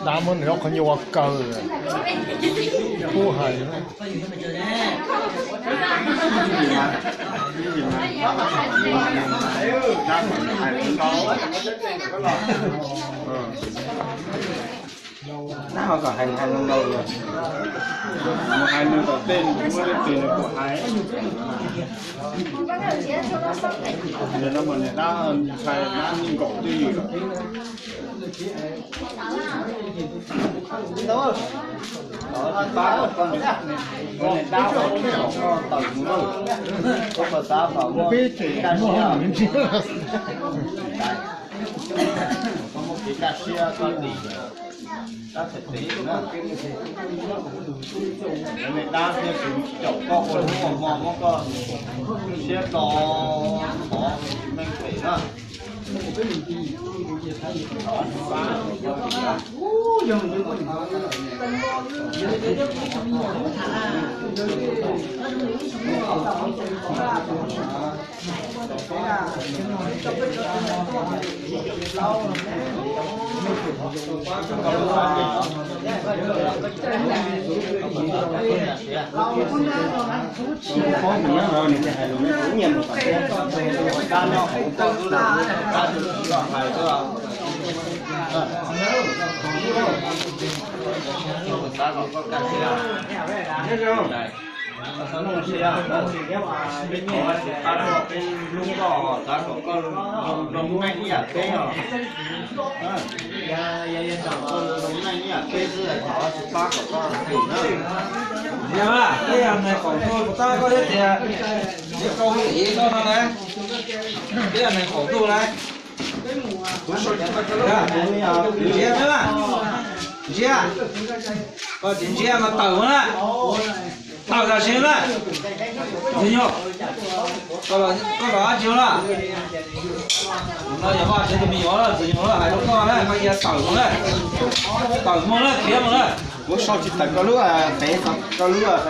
Dab muab nws ob qhov nyuag ua kaw, pub hais. Dab ho kom hais hais loo loo yog mus hais nws tom tej nws muaj leej twg nws kuj hais. Yog no mas niam dab ntshai dab nkaum twj ywm. Koj puas xav kom muaj kev kaj siab, koj dim, tab tom dim na. Cov me dab thiaj tsis caum koj ua hnub ua hmo muab koj siab to thov meej pem na. Yog, peb yog neeg qaum ntuj, kuv tab koj thiab tias, yog koj ua tim koj no na, peb yog neeg qaum ntuj na. Ntsia, ntsia, koj tsis ntsia mas tawm mus na, tawm tam sim na. Ntxwg Nyug, koj los dab tsi na? No yog Vaj Tswv tus me nyuam, Ntxwg Nyug hais rau koj na, koj cia tawm mus na, tawm mus na, khiav mus na. Kuv sau tsis tawm koj lub, koj lub,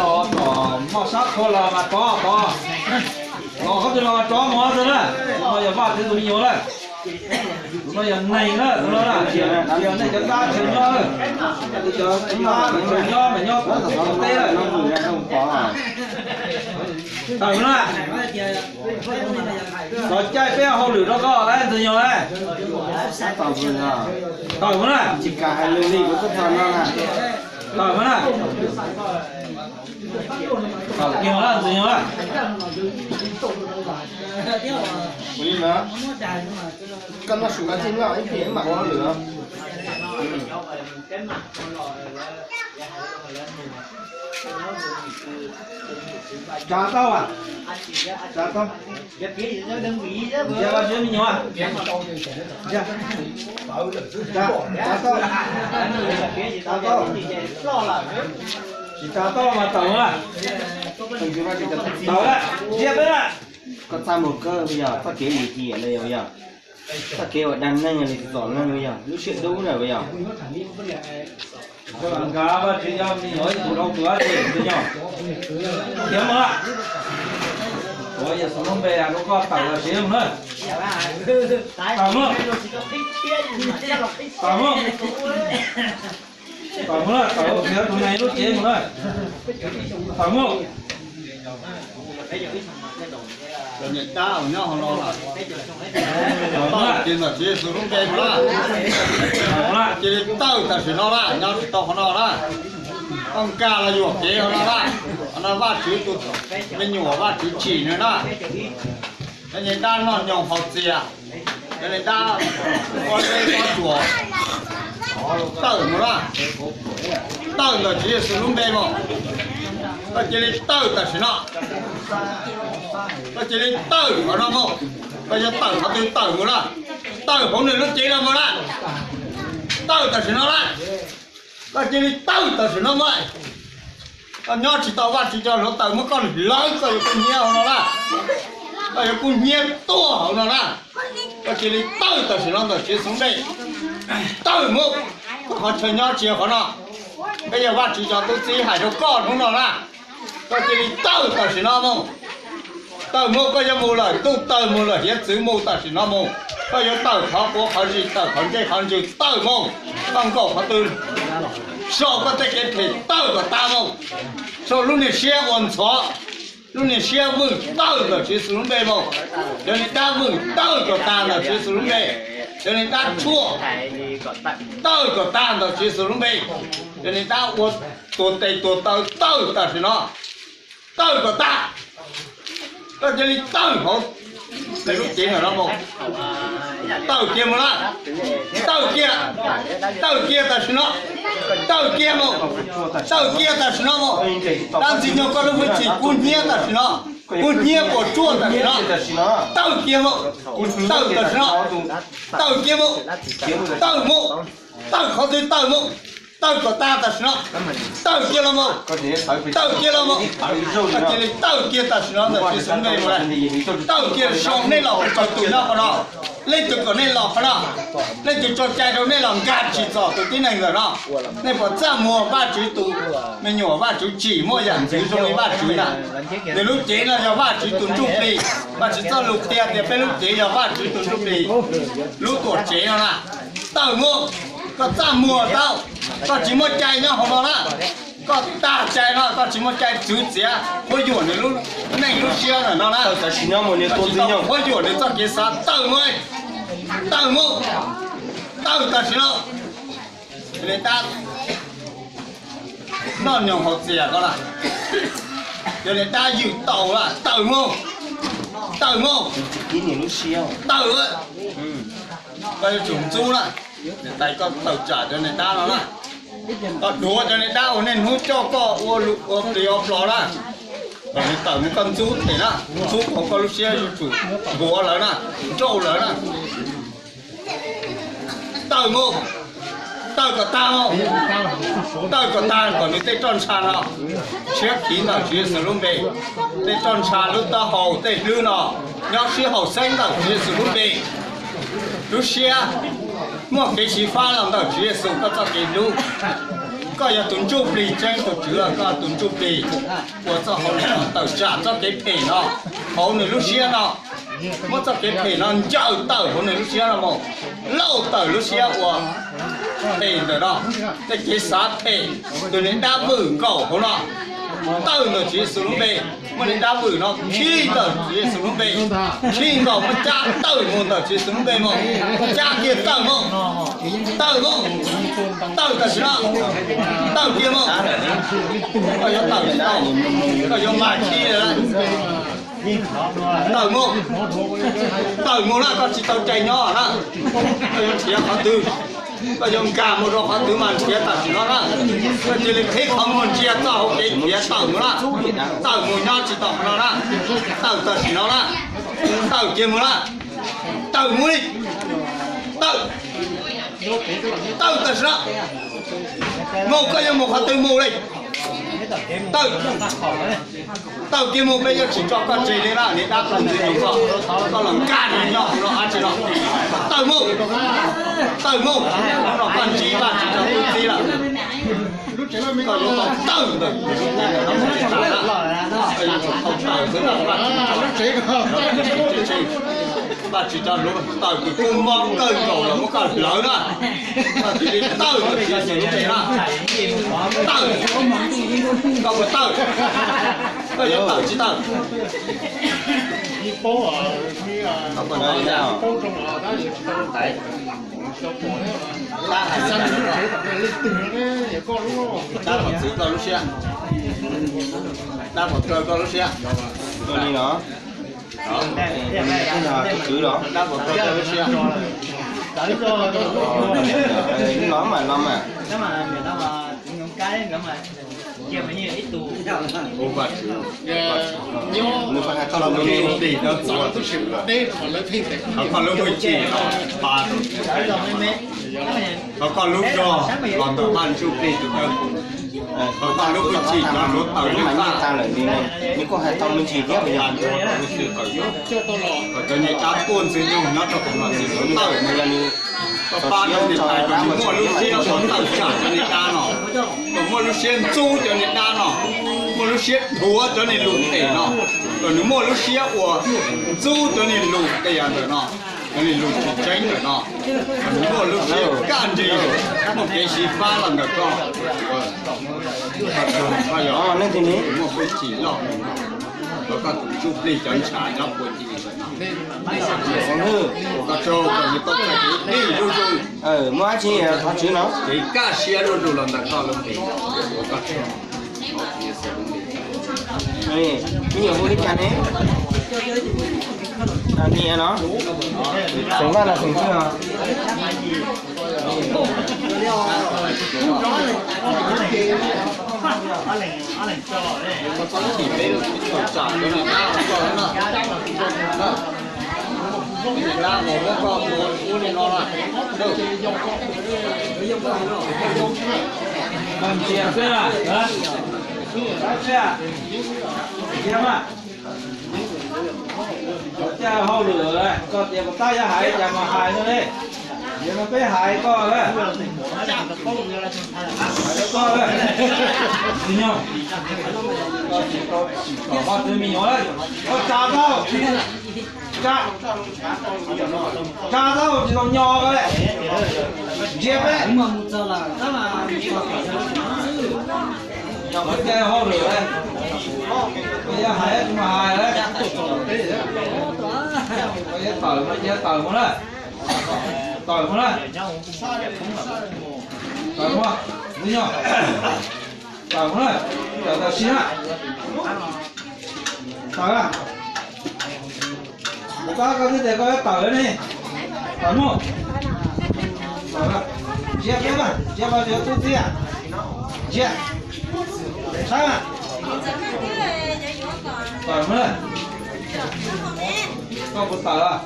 los tom moj sab qhua los mas rov, rov, los qhov twg los rov mus xwb na. Tus no yog Vaj Tswv tus me nyuam na. Tus no yog neeg na, tus no na, tsis yog nej cov dab tsis nyob, cov dab mas tsis nyob, mas nyob tom teb na. Tawm na. Txog caij peb hauj lwm rau koj lawm Ntxwg Nyug na. Tawm na. Tawm na. Tawm kiag na Ntxwg Nyug na. Tsav tau, tsav tau. Ntsia Vaj Tswv me nyuam. Tsav tau, tsav tau, tsis tsav tau mas tawm na. Tawm na, ntsia peb na. Koj txaj muag kawg yog txoj kev lim hiam no yog, yog txoj kev uas dag neeg li txom neeg yog lub siab dub na yog. Nkawd Vaj Tswv cov me nyuam ib tug dhau tus dab tsi Ntxwg Nyug? Khiav mus na. Tuav Yexus lub npe hais rau koj tawm los siav mus na. Tawm mus. Tawm mus. Tawm mus na, tawm khiav tus neeg lub cev mus na. Tawm mus. Cov niam dab uas nyob hauv no lawm, tawm mus na. Ces ntawm Tswv Yexus lub npe mus na. Cia li tawm tam sim no na, nyob tsis tau qhov no na. Koj nkag los yuam kev hauv no na. Qhov no Vaj Tswv tus me nyuam, Vaj Tswv tsim nws na. Cov niam dab noj nyoos haus txias, cov niam dab ua teb ua tsuas, tawm mus na. Tawm ntawm Tswv Yexus lub npe mus. Koj cia li tawm tam sim no. Koj cia li tawm qhov no mus. Koj yuav tawm qhov twg tawm mus na. Tawm hauv nws lub cev no mus na. Tawm tam sim no na. Koj cia li tawm tam sim no mus. Koj nyob tsis tau, Vaj Tswv cov hluav taws muab koj lawv, koj yuav kuj hnyiab hauv no na. Koj yuav kuj hnyiab tuaj hauv no na. Koj cia li tawm tam sim no ntawm Tswv Yexus npe. Tawm mus. Koj qhov chaw nyob tsis yog qhov no. Peb yog Vajtswv cov tub txib hais rau koj hnub no na, koj cia li tawm tam sim no mus. Tawm mus, koj yuav mus lawm, ntuj tawg mus lawm, hiav txwv mus tam sim no mus. Koj yuav tawm qhov quav qhov zis, tawm qhov ntsej qhov ntsws, tawm mus. Koj nkaum qhov twg, sau koj tej kev phem tawm kom tag mus. Sau lub niag siab ua ntxhov, lub niag siab vwm tawm ntawm Tswv Yexus lub npe mus. Cov niag dab vwm tawm kom tag ntawm Tswv Yexus lub npe. Cov niag dab tshuaj tawm kom tag ntawm Tswv Yexus lub npe. Cov niag dab ua tuag tes tuag taw tawm tam sim no, tawm kom tag. Koj cia li tawm hauv nws lub cev ntawm no mus. Tawm kiag mus na. Tawm kiag, tawm kiag tam sim no. Tawm kiag mus, tawm kiag tam sim no mus. Dab Ntxwg Nyoog, koj lub hwj chim kub hnyiab tam sim no, kub hnyiab puas tsuaj tam sim no. Tawm kiag mus, tawm tam sim no. Tawm kiag mus, tawm mus, tawm qhov twg tawm mus, tawm kom tag tam sim no. Tawm kiag los mus, tawm kiag los mus. Koj cia li tawm kiag tam sim no ntawm Tswv Yexus lub npe mus. Tawm kiag sau nej los hu tau tus nyob qhov no. Leej twg kom nej los qhov no, leej twg tso cai rau nej los nkag tsim txom tus tib neeg ntawm no. Nej puas txaj muag Vajtswv tus me nyuam, Vajtswv tsim muaj yam ntxwv zoo li Vajtswv na? Nws lub cev no yog Vajtswv tus ntsuj plig. Vajtswv txoj lus qhia tias peb lub cev yog Vajtswv tus ntsuj plig. Lub tuam tsev no na, tawm mus. Koj txaj muag tau, koj tsis muaj cai nyob hauv no na. Koj tag cai no, koj tsis muaj cai txwv txiav qhuab yuam nws lub neej lub siab ntawm no na. Koj tsis tau qhuab yuam nws txoj kev xav, tawm mus, tawm mus, tawm tam sim no. Cov niag dab noj nyoos haus txias ko lawm, cov niag dab ywm taus lawm, tawm mus, tawm mus, tawm. Koj yuav tsum ntxub na, niam tais koj tawm tsam cov niag dab no na. Koj duav cov niag dab uas niaj hnub coj koj ua plis ua plos na. Kom nws tawm mus, koj ntxub them na, ntxub kom koj lub siab yuav tsum npuav lawv na, nrauj lawv na. Tawm mus, tawm kom tag, tawm kom tag kom nws tej roj ntsha no tshiab khiv ntawm Tswv Yexus lub npe. Tej roj ntsha lub taub hau tej hlwb no nyob sib haum xeeb ntawm Tswv Yexus lub npe. Lub siab muaj kev xyiv fab los ntawm Tswv Yexus koj txoj kev hlub. Koj yog tus ntsuj plig tseeb, tus Tswv, koj tus ntsuj plig ua txoj hauj lwm tawm tsam txoj kev phem no hauv nws lub siab no. Muab txoj kev phem no ncaws tawm hauv nws lub siab no mus, lauj tawm lub siab uas phem ntawm no, tej kev xav phem, tus niag dab vwm nkaum hauv no, tawm ntawm Tswv Yexus lub npe. Muab niag dab vwm no khij ntawm Tswv Yexus lub npe, khij nkaus muab cab tawm mus ntawm Tswv Yexus lub npe mus, cab kiag tawm mus, tawm mus, tawm tam sim no, tawm kiag mus. Koj yuav tawm tsis tau, koj yuav mag khib lawm. Tawm mus, tawm mus na, koj tsis tau cai nyob na. Koj yuav nrhiav qhov twg, koj yuav nkag mus rau qhov twg mas nrhiav tam sim no na. Koj cia li qhib qhov muag ntsia txoj hauv kev khiav tawm mus na. Tawm mus nyob tsis tau qhov no na. Tawm tam sim no na. Tawm kiag mus na. Tawm mus li. Tawm, tawm tam sim no. Mus, koj yuav mus qhov twg mus li. Tawm, tawm kiag mus, peb yuav tsis tso koj tseg li na, niag dab qus ntxwg nyoog ko, koj los nkag nyob rau dab tsi no. Tawm mus, tawm mus, no koj ntsib Vajtswv cov tub txib lawm. Koj yuav tau tawm ntawm, koj yuav tau tawm xwb na, Vajtswv cov hluas tawm tus kub mob kawg nkaus los muab koj hlawv na. Koj cia li tawm ntawm Tswv Yexus lub npe na. Tawm, koj puas tawm? Koj yuav tawm tsis tawm? Dab pom txwv koj lub siab, dab pom kaw koj lub siab. Ua li no. Tus kwv los? Dab pom kaw koj lub siab. Los mas, los mas. Hu Vajtswv, nws hais txog lub npe, thov koj lub hwj chim los pa rau, thov koj lub zog los ntawm Vaj Ntsuj Plig tus kawg, thov koj lub hwj chim cov hluav taws lub tag, nws kuj hais tau me ntsis thiab, kom cov niag dab tuaj ntxwg nyoog nyob rau qhov no tawm mus, yog nws, koj pab rau niam tais kom nws muaj lub siab tawm tsam cov niag dab no, kom muaj Lub siab ntxub cov niag dab no, muaj lub siab dhuav cov niag lus tes no, kom nws muaj lub siab ua ntxub cov niag lus tes ntawm no, cov niag lus tsis tseeb ntawm no, kom nws muaj lub siab kaj nrig, muaj kev xyiv fab los ntawm koj. Koj yog leej twg ne? Muaj peb chim loj, koj tus ntsuj plig cov ntshav nyob puag tim ntawm no. Koj tsaug, koj txhais kev dib zuj zus, muaj dab tsi thov Tswv no, kev kaj siab zuj zus los ntawm koj lub npe. Koj tsaug. Me nyuam hu li cas ne? Niam no. Xeem Vaj los xeem twg no? Ntsia xwb, ntsia mas. Cov caj hauj lwm, koj tias puas tab yuav hais cas mas hais no ne. Yog no peb hais koj lawm. Hais rau koj lawm. Tsis nyog. Koj tsis tau tsim kom koj txwv me nyuam lawm. Koj tsa tau. Tsa tau tsis tau nyo koj lawm. Ntsia peb. Yog koj caj hauj lwm lawm, koj yuav hais tsis mus hais lawm. Koj yuav tawm, koj yuav tawm mus na. Tawm mus na. Tawm mus, tawm mus na. Tawm tam sim na. Tawm na. Kuv pab koj twb tias koj yuav tawm ne. Tawm mus. Tawm na. Ntsia peb mas, ntsia mas tsis tub txib. Ntsia. Saib mas. Tawm mus na. Koj puas tawm?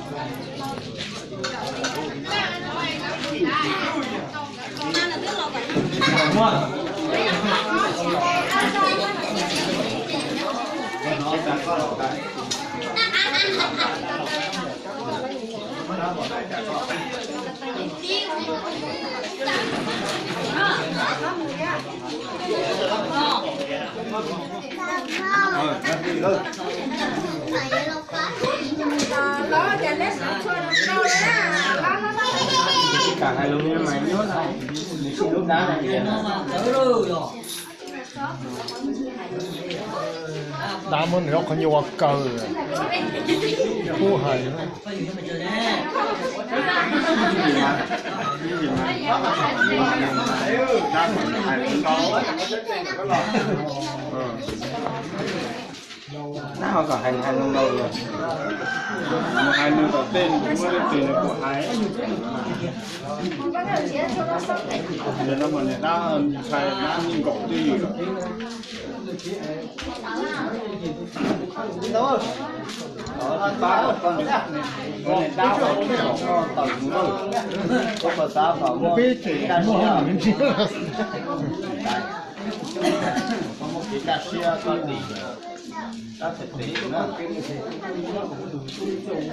Dab muab nws ob qhov nyuag ua kaw, pub hais. Nab ho kom hais hais zoo nkauj, hais nws tom tej nws muaj leej twg nws kuj hais. Ntawm no mas niam dab ntshai nab neeg nkaum twj ywm. Niam dab ua tsis tau koj tawm mus, koj puas xav kom muaj kaj siab, muaj kev kaj siab koj dim, koj txhais tes na.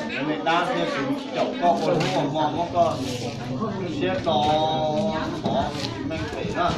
Niam dab thiaj tsis caum koj ua hnub ua hmo muab koj siab to, thov tsis meej pem na.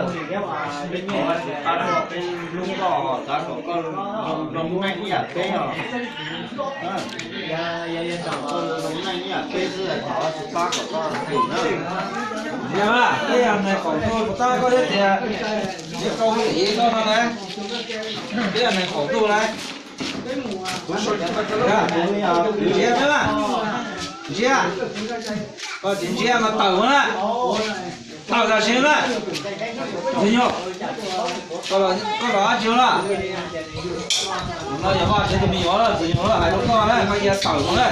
Peb thov Vajtswv pab rau peb hlub koj, xav kom koj zoo neej ib yam peb os. Zoo neej ib yam peb xwb, thov Vajtswv pab kom koj zoo na. Yog, peb yog neeg qaum ntuj, puas tab koj thiab tias, tsis tau hu ib koj no na, peb yog neeg qaum ntuj na. Ntsia peb mas, ntsia, koj tsis ntsia mas tawm mus na. Tawm tam sim na. Ntxwg Nyoog, koj los dab tsi na? No yog Vaj Tswv tus me nyuam na, Ntxwg Nyoog na, hais rau koj na, koj cia tawm mus na.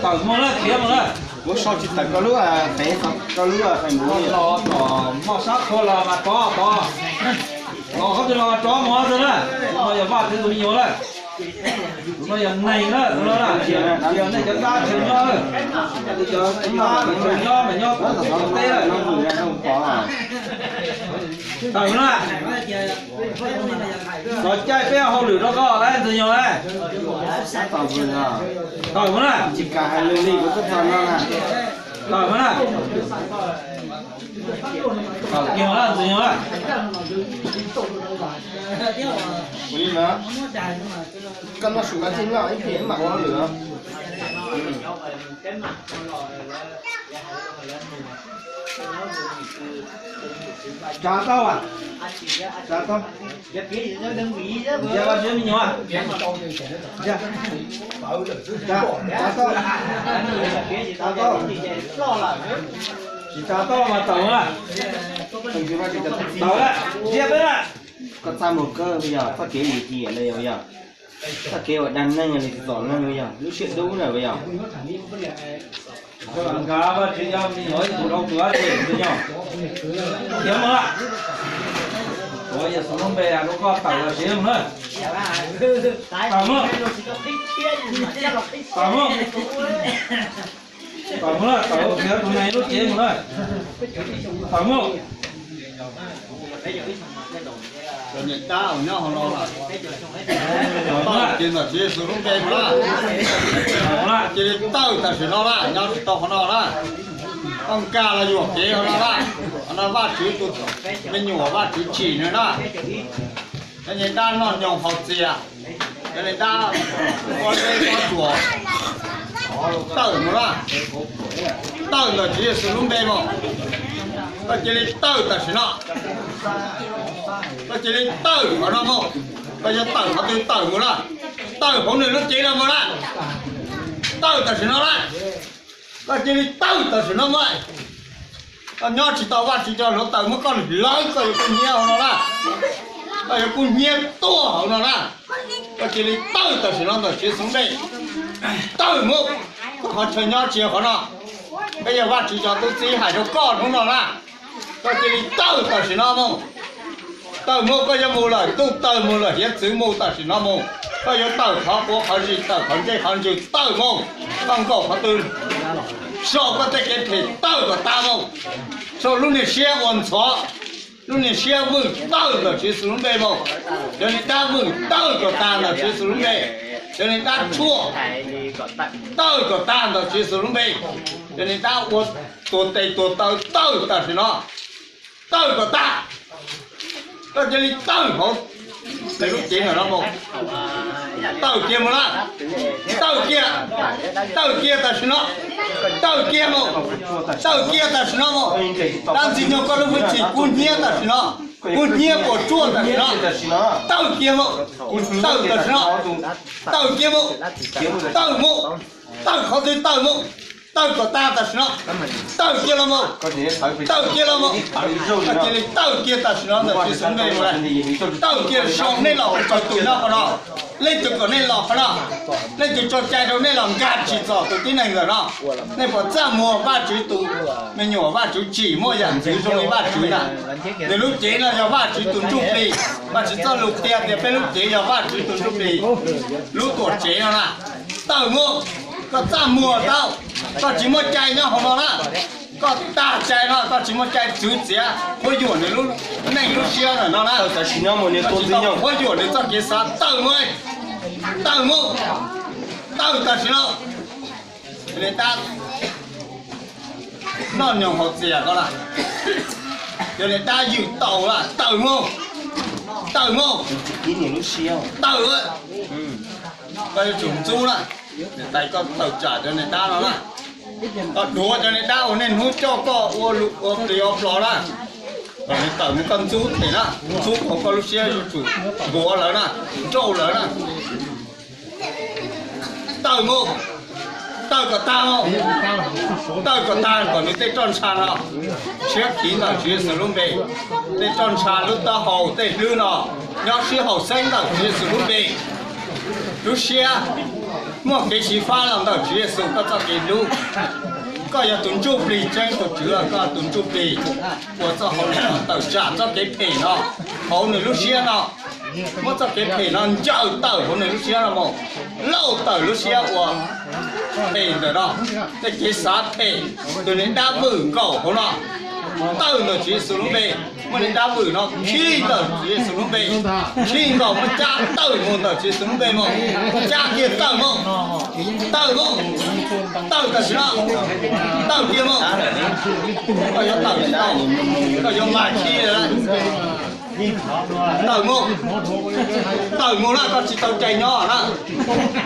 Tawm mus na, khiav mus na. Kuv sau tsis tawm koj lub, koj lub, los tom moj sab qhua los mas rov tod. Los qhov twg los mas rov mus tod na. Tus no yog Vaj Tswv tus me nyuam na. Tus no yog neeg na, tus no na, tsis yog nej cov dab tsis nyob, cov dab tsis nyob mas nyob tom teb lawm. Tawm mus na. Los caij peb hauj lwm rau koj lawm Ntxwg Nyoog na. Tawm mus na. Tawm mus na. Tawm kiag mus na Ntxwg Nyoog na. Koj noj su koj thiaj noj ib pliag mam ua hauj lwm. Tsa tau, tsa tau. Ntsia Vaj Tswv me nyuam. Tsa tau, tsa tau. Tsis tsa tau mas tawm na. Tawm na, ntsia peb na. Koj txaj muag kawg yog txoj kev lim hiam na yog, txoj kev uas dag neeg li txom neeg yog, lub siab dub na yog. Nkag Vaj Tswv cov me nyuam ib tug dhau tus dab tsi Ntxwg Nyoog. Khiav mus na. Tuav Yexus lub npe hais rau koj tawm los siv mus na. Tawm mus. Tawm mus. Tawm mus na, tawm khiav tus neeg lub cev mus na. Tawm mus. Niam tab nyob hauv no, tawm mus na. Ces ntawm Tswv Yexus lub npe mus na. Cia li tawm tam sim no na, nyob tsis tau qhov no na. Koj nkag los yuam kev hauv no na. Qhov no Vaj Tswv tus me nyuam Vaj Tswv tsim nws na. Cov niag dab noj nyoos haus txias, cov niag dab ua deb ua tsuas, tawm mus na. Tawm ntawm Tswv Yexus lub npe mus. Koj cia li tawm tam sim no. Koj cia li tawm qhov no mus. Koj yuav tawm qhov twg tawm mus na. Tawm hauv nws lub cev no mus na. Tawm tam sim no na. Koj cia li tawm tam sim no mus. Koj nyob tsis tau, Vaj Tswv cov hluav taws muab koj hlawv, koj yuav kub hnyiab hauv no na. Koj yuav kub hnyiab tuaj hauv no na. Koj cia li tawm tam sim no ntawm Tswv Yexus lub npe. Tawm mus, koj qhov chaw nyob tsis yog qhov no. Koj yog Vaj Tswv cov tub txib hais rau koj hnub no na. Koj cia li tawm tam sim no mus. Tawm mus, koj yuav mus lawm, ntuj tawg mus lawm, hiav txwv mus tam sim no mus. Koj yuav tawm qhov quav qhov zis, tawm qhov ntsej qhov ntsws, tawm mus. Koj nkaum qhov twg, sau koj tej kev phem tawm kom tas mus. Sau lub niag siab ua ntxhov, lub niag siab vwm tawm ntawm Tswv Yexus lub npe mus. Cov niag dab vwm tawm kom tas ntawm Tswv Yexus lub npe. Cov niag dab tshuaj tawm kom tas ntawm Tswv Yexus lub npe. Cov niag dab ua tuag tes tuag taw tawm tam sim no. Tawm kom tas. Koj cia li tawm hauv nws lub cev ntawm no mus. Tawm kiag mus na. Tawm kiag. Tawm kiag tam sim no. Tawm kiag mus. Tawm kiag tam sim no mus. Dab Ntxwg Nyoog koj lub hwj chim kub hnyiab tam sim no. Kub hnyiab puas tsuaj tam sim no. Tawm kiag mus. Tawm tam sim no. Tawm kiag mus. Tawm mus. Tawm qhov twg tawm mus. Tawm kom tas tam sim no. Tawm kiag los mus. Tawm kiag los mus. Koj cia li tawm kiag tam sim no ntawm Tswv Yexus lub npe mus. Tawm kiag sau nej los, txog tus nyob qhov no. Leej twg kom nej los qhov no, leej twg tso cai rau nej los nkag tsim txom tus tib neeg ntawm no. Nej puas txaj muag Vaj Tswv tus me nyuam Vaj Tswv tsim muaj yam ntxwv zoo li Vaj Tswv na? Nws lub cev no yog Vaj Tswv tus ntsuj plig. Vaj Tswv txoj lus qhia tias peb lub cev yog Vaj Tswv tus ntsuj plig. Lub tuam tsev no na, tawm mus. Koj txaj muag tau, koj tsis muaj cai nyob hauv no na. Koj tag cai no, koj tsis muaj cai txwv txiav, quab yuam nws lub neej lub siab ntawm no na. Koj tsis tau quab yuam nws txoj kev xav, tawm mus. Tawm mus. Tawm tam sim no. Cov niag dab noj nyoos haus txias ko na, cov niag dab ywm taus na, tawm mus. Tawm mus. Tawm. Koj yuav tsum ntxub na. Niam tais, koj tawm tsam cov niag dab no na. Koj duav cov niag dab uas niaj hnub coj koj ua plis ua plos na. Kom nws tawm mus, koj ntxub them na, ntxub kom koj lub siab yuav tsum ntuav lawv na, nrauj lawv na. Tawm mus. Tawm kom tag, tawm kom tag kom nws tej roj ntsha no siab khiv ntawm Tswv Yexus lub npe. Tej roj ntsha lub taub hau tej hlwb no nyob sib haum xeeb ntawm Tswv Yexus lub npe. Lub siab muaj kev xyiv fab los ntawm Tswv Yexus koj txoj kev hlub. Koj yog tus ntsuj plig tseeb, tus Tswv los koj tus ntsuj plig ua txoj hauj lwm tawm tsam txoj kev phem no hauv nws lub siab no. Muab txoj kev phem no ncaws tawm hauv nws lub siab no mus, lauj tawm lub siab ua phem ntawm no. Tej kev xav phem, tus niag dab vwm nkaus hauv no, tawm ntawm Tswv Yexus lub npe. Muab niag dab vwm no khij ntawm Tswv Yexus lub npe, khij nkaus muab cab tawm mus ntawm Tswv Yexus lub npe mus, cab kiag tawm mus, tawm mus, tawm tam sim no, tawm kiag mus. Koj yuav tawm tsis tau, koj yuav mas khij lawm. Tawm mus, tawm mus na, koj tsis tau cai nyob na.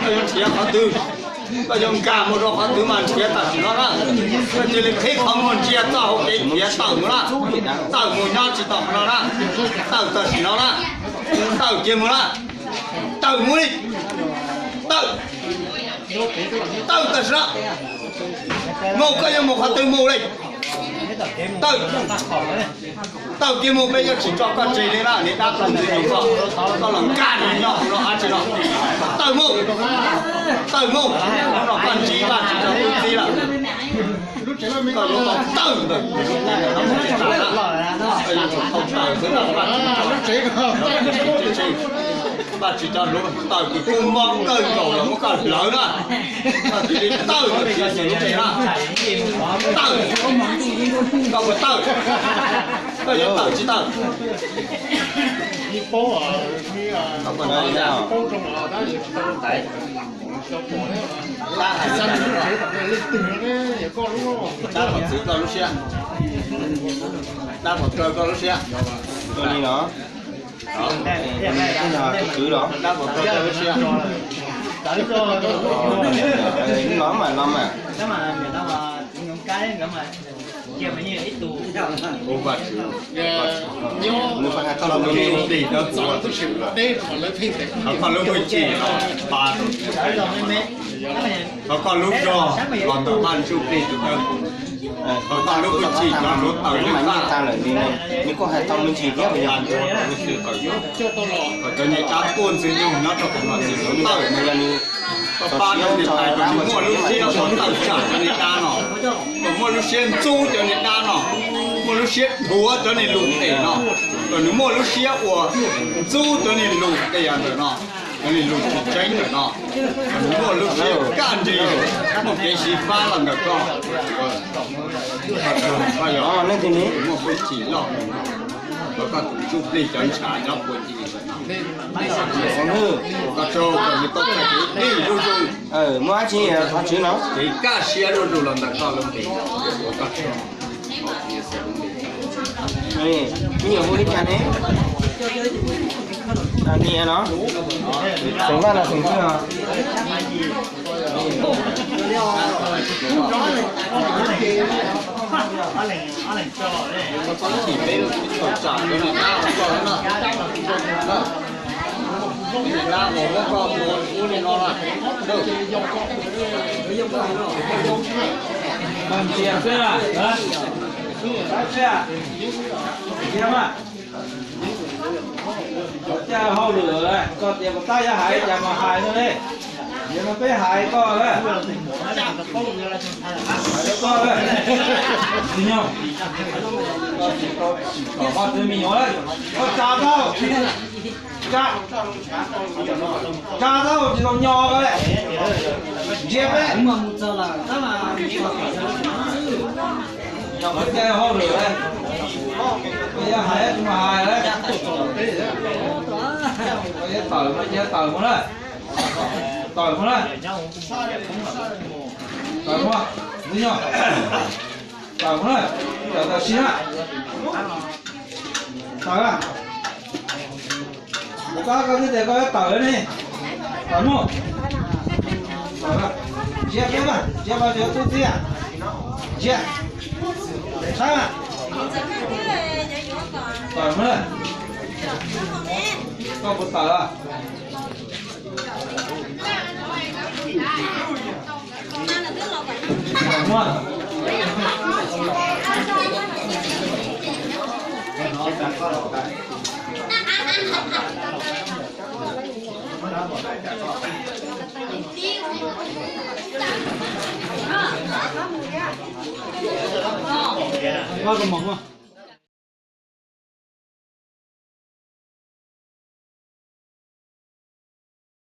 Koj yuav nrhiav qhov twg, koj yuav nkag mus rau qhov twg mas nrhiav tam sim no na. Koj cia li qhib qhov muag ntsia txoj hauv kev nrhiav tawm mus na. Tawm mus nyob tsis tau qhov no na. Tawm tam sim no na. Tawm kiag mus na. Tawm mus li. Tawm, tawm tam sim no. Mus, koj yuav mus qhov twg mus li. Tawm, tawm kiag mus, peb yuav tsis tso koj tseg li na, niag dab tug ntxwg nyoog koj, koj los nkag nws nyob hauv no dab tsi no. Tawm mus, tawm mus, hnub no koj ntsib Vajtswv cov tub txib lawm. Koj yuav tau tawm ntawm, koj yuav tsum tau tawm xwb na, Vajtswv cov tub txib. Vajtswv cov hluas tawm kws kub mob kawg nkaus los muab koj hlawv na. Koj cia li tawm ntawm Tswv Yexus lub npe na. Tawm, koj puas tawm? Koj yuav tawm tsis tawm? Dab qhov txwv koj lub siab, dab qhov kaw koj lub siab. Los mas, los mas. Ua Vajtswv, nws hais txog lub npe no, thov koj lub hwj chim los pab rau, thov koj lub zog los ntawm Vaj Ntsuj Plig tus dawb huv, thov koj lub hwj chim cov hluav taws lwj tag lawm, nws kuj hais txog me ntsis thiab. Kom cov niag dab tuaj ntxwg nyoog nyob rau hauv no tawm mus, yog nws pab cov niag tais kom nws muaj lub siab ua tawm tsam cov niag dab no, kom muaj lub siab ntxub cov niag dab no, muaj lub siab dhuav cov niag lus phem no, kom nws muaj lub siab ua ntxub cov niag lus tias ntawm no, cov niag lus tsis tseeb ntawm no, kom nws muaj lub siab kaj nrig, muaj kev xyiv fab los ntawm koj. Koj yog neeg twg ne? Muaj hwj chim loj, kom koj tus ntsuj plig cov ntshav nyob puag tim ntawm no. Koj tsaug kom nws tau txais kev dij zuj zus, muaj dab tsi thov Tswv no, kev kaj siab zuj zus los ntawm koj lub npe. Koj tsaug. Me nyuam hu li cas ne? Niam no. Xeem Vaj los xeem Hwj no? Cov caj hauj lwm, koj tias puas tab yuav hais cas mas hais no ne. Yog no peb hais koj, hais koj, tsis nyog, koj tsis tau, koj tsis tau, koj tsa tau, tsa tau tsis tau nyog koj, ntsia peb. Yog koj caj hauj lwm, koj yuav hais tsis mas hais, koj yuav tawm mas cia tawm mus na, tawm mus na, tawm mus, tawm mus na, tawm tawm si na, tawm na. Kuv pab koj twb tias koj yuav tawm ne, tawm mus, tawm, ntsia peb mas, ntsia Vajtswv tub txib, ntsia, saib mas, tawm mus na, koj puas tawm? Muaj koj mom muaj.